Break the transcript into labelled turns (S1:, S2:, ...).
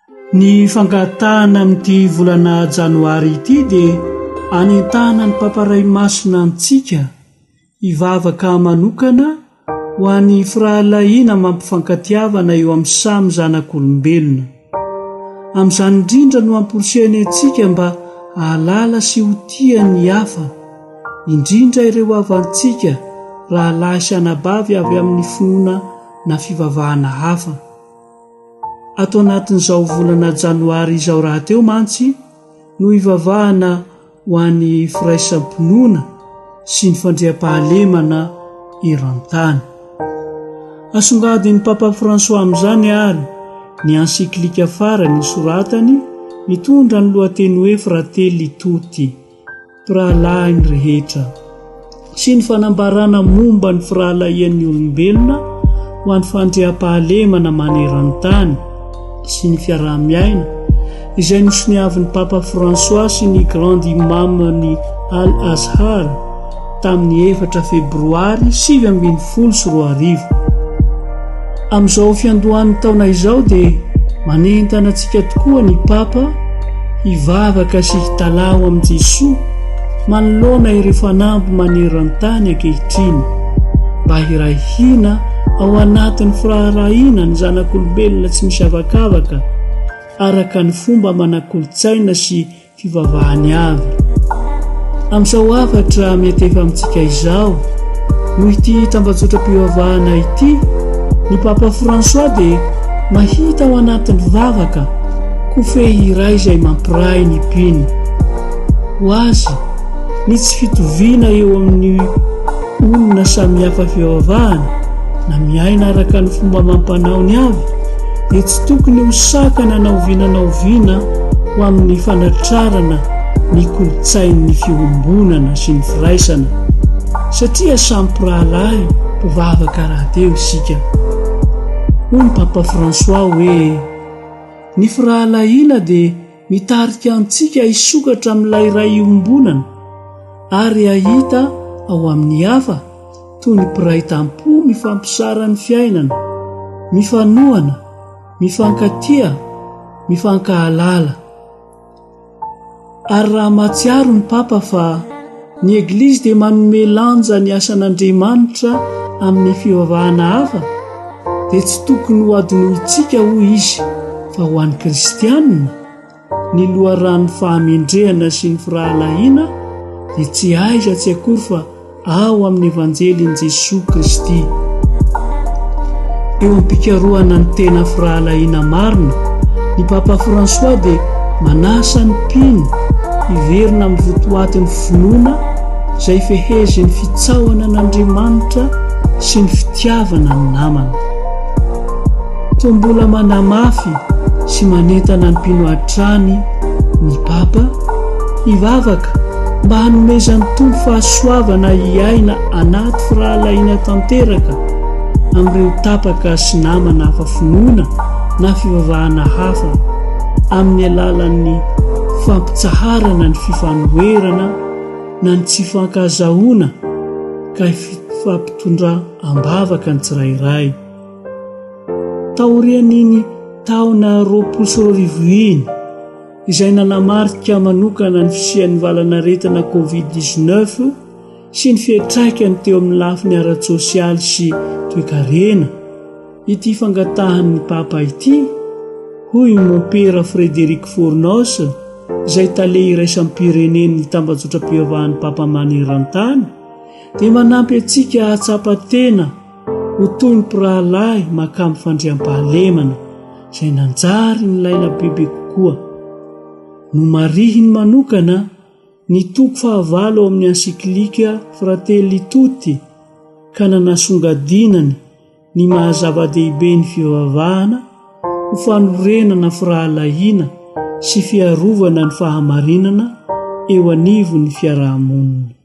S1: Ny fangatahana amin'ity volana janoary ity dia anentana ny Papa Ray Masina antsika hivavaka manokana ho an'ny firahalahiana amam-pifankatiavana eo amin'ny samy zanak'olombelona. Amin'izany indrindra no amporisihany antsika mba hahalala sy ho tia ny hafa, indrindra ireo havantsika, rahalahy sy anabavy avy amin'ny finoana na fivavahana hafa. Ato anatin'izao volana janoary izao rahateo mantsy no hivavahana ho an'ny firaisam-pinoana sy ny fandriampahalemana eran-tany. Asongadin'ny Papa François amin'izany ary ny ansiklika farany nosoratany mitondra ny lohateny hoe Fratelli Tutti. mpirahalahiny rehetra sy ny fanambarana momba ny firahalahian'ny olombelona ho an'ny fandriampahalemana maneran-tany sy ny fiaraha-miaina izay nosoniavin'ny Papa François sy ny Grand Imam-n'ny Al-Azhar tamin'ny efatra febroary 2019. Amin'izao fiandohan'ny taona izao dia manentana antsika tokoa ny Papa hivavaka sy hitalaho amin'i Jesoa manoloana ireo fanamby maneran-tany ankehitriny mba hiray hina ao anatin'ny firaharahiana ny zanak'olombelona tsy misy avakavaka araka ny fomba manan-kolontsaina sy fivavahany avy. Amin'izao hafatra miantefa amintsika izao, noho ity tambajotram-pivavahana ity, ny Papa François dia mahita ao anatin'ny vavaka kofehy iray izay mampiray ny mpino. Ho azy, ny tsy fitoviana eo amin'ny olona samihafa fivavahana na miaina araka ny fomba amam-panaony avy dia tsy tokony ho sakana na oviana na oviana ho amin'ny fanatrarana ny kolontsain'ny fiombonana sy ny firaisana, satria samy mpirahalahy mpivavaka rahateo isika. Hoy ny Papa François hoe, Ny firahalahiana dia mitarika antsika hisokatra amin'ilay Ray iombonana ary hahita ao amin'ny hafa toy ny mpiray tampo mifampisara ny fiainana, mifanohana, mifankatia, mifankahalala. Ary raha mahatsiaro ny Papa fa ny Eglizy dia manome lanja ny asan'Andriamanitra amin'ny fivavahana hafa, dia tsy tokony ho adinointsika hoy izy fa ho an'ny kristianina, ny loharanon'ny fahamendrehana sy ny firahalahiana dia tsy aiza tsy akory fa ao amin'ny Evanjelin'i Jesoa Kristy. Eo am-pikarohana ny tena firahalahiana marina, ny Papa François dia manasa ny mpino hiverina amin'ny votoatin'ny finoana izay fehezin'ny fitsaohana an'Andriamanitra sy ny fitiavana ny namana. Toa mbola manamafy sy manentana ny mpino hatrany ny Papa hivavaka mba hanomezan'ny Tompo fahasoavana hiaina anaty firahalahiana tanteraka amin'ireo tapaka sy namana hafa finoana na fivavahana hafa amin'ny alalan'ny fampitsaharana ny fifanoherana na ny tsy fankazahoana ka hifampitondra am-bavaka ny tsirairay. Taorian'iny taona 2020 iny, izay nanamarika manokana ny fisian'ny valanaretina Covid 19 sy ny fiantraikany teo amin'ny lafiny ara-tsosialy sy toekarena, ity fangatahan'ny Papa ity, hoy i Mompera Frédéric Fournos, izay tale iraisam-pirenen'ny tambajotram-pivavahan'ny Papa maneran-tany, dia manampy antsika hahatsapa tena ho toy ny mpirahalahy makamo fandriampahalemana izay nanjary nilaina bebe kokoa. Nomarihiny manokana ny toko fahavalo ao amin'ny ansiklika Fratelli Tutti ka nanasongadinany ny maha zava-dehibe ny fivavahana ho fanorenana firahalahiana sy fiarovana ny fahamarinana eo anivon'ny fiarahamonina.